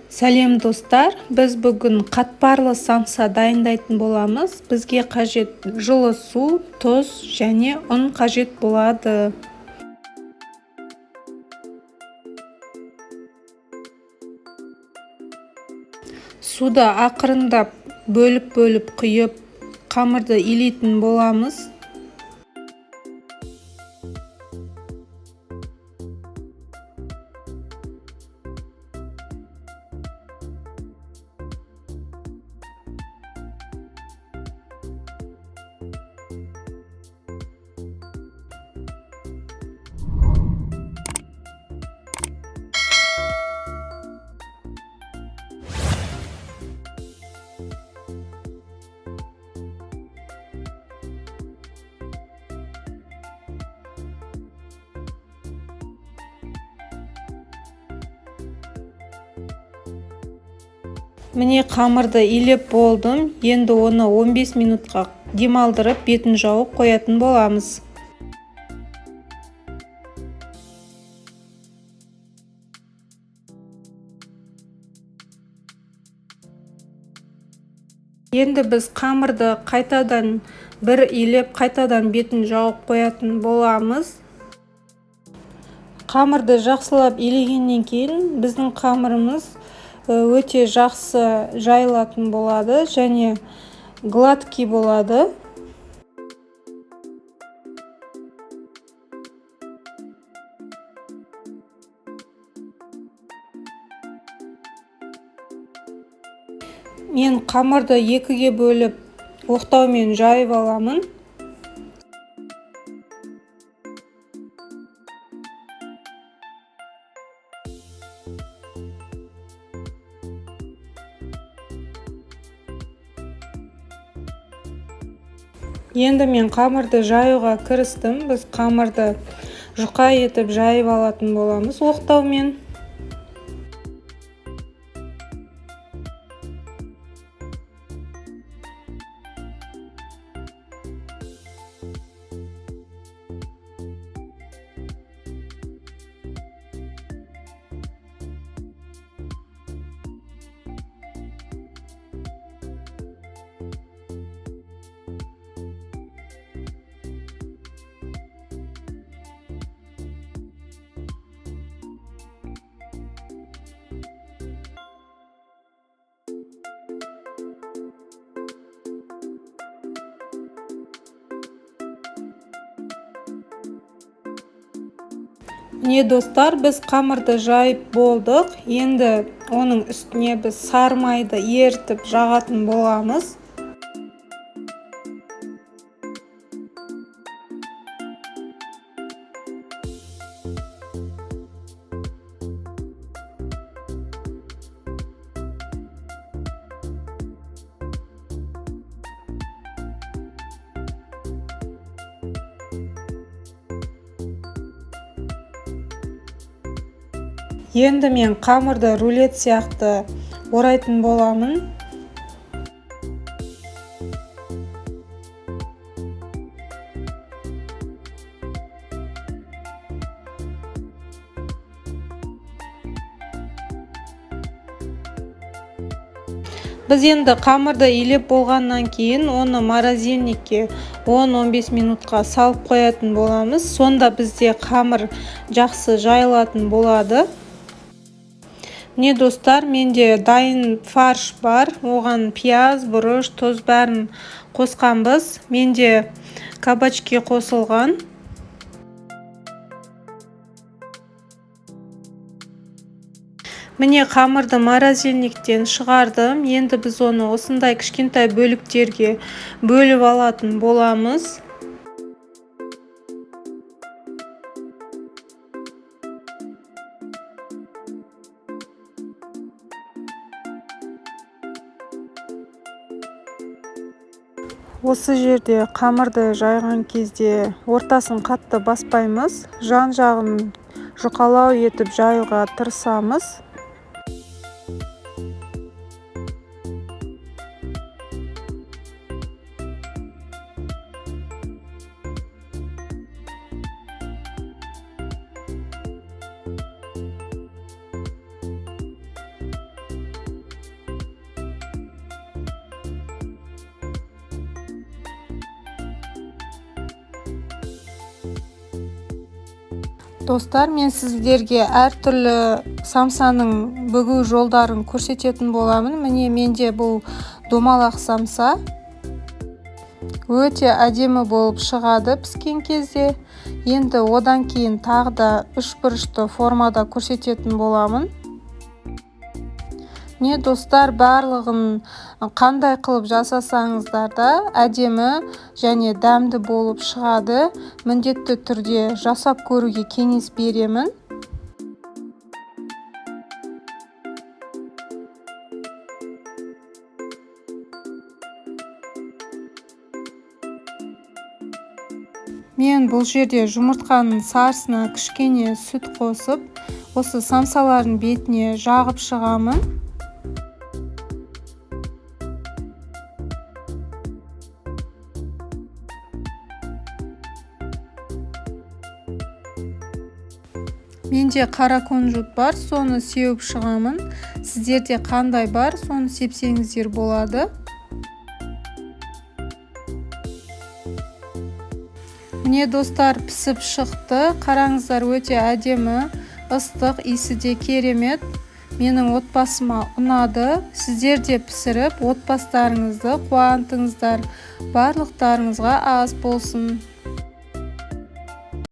Сәлем, достар! Біз бүгін қатпарлы самса дайындайтын боламыз. Бізге қажет жылы су, тұз және ұн қажет болады. Суды ақырындап бөліп-бөліп құйып, қамырды илейтін боламыз. Міне, қамырды илеп болдым. Енді оны 15 минутқа демалдырып, бетін жауып қоятын боламыз. Енді біз қамырды қайтадан бір илеп, қайтадан бетін жауып қоятын боламыз. Қамырды жақсылап илегеннен кейін біздің қамырымыз өте жақсы жайылатын болады және гладкий болады. Мен қамырды екіге бөліп, оқтаумен жайып аламын. Енді мен қамырды жаюға кірістім. Біз қамырды жұқа етіп жайып алатын боламыз оқтаумен. Міне, достар, біз қамырды жайып болдық. Енді оның үстіне біз сары майды ерітіп жағатын боламыз. Енді мен қамырды рулет сияқты орайтын боламын. Біз енді қамырды илеп болғаннан кейін оны морозильникке 10-15 минутқа салып қоятын боламыз. Сонда бізде қамыр жақсы жайылатын болады. Міне, достар, менде дайын фарш бар. Оған пияз, бұрыш, тұз, бәрін қосқанбыз. Менде кабачки қосылған. Міне, қамырды морозильниктен шығардым. Енді біз оны осындай кішкентай бөліктерге бөліп алатын боламыз. Осы жерде қамырды жайған кезде ортасын қатты баспаймыз, жан жағын жұқалау етіп жаюға тырысамыз. Достар, мен сіздерге әртүрлі самсаның бүгу жолдарын көрсететін боламын. Міне, менде бұл домалақ самса. Өте әдемі болып шығады піскен кезде. Енді одан кейін тағы да үшбұрышты формада көрсететін боламын. Міне, достар, барлығын қандай қылып жасасаңыздар да әдемі және дәмді болып шығады. Міндетті түрде жасап көруге кеңес беремін. Мен бұл жерде жұмыртқаның сарысына кішкене сүт қосып, осы самсалардың бетіне жағып шығамын. Менде қара кунжут бар, соны сеуіп шығамын. Сіздерде қандай бар, соны сепсеңіздер болады. Міне, достар, пісіп шықты. Қараңыздар, өте әдемі, ыстық, иісі де керемет. Менің отбасыма ұнады. Сіздер де пісіріп, отбасыларыңызды қуантыңыздар. Барлықтарыңызға ас болсын.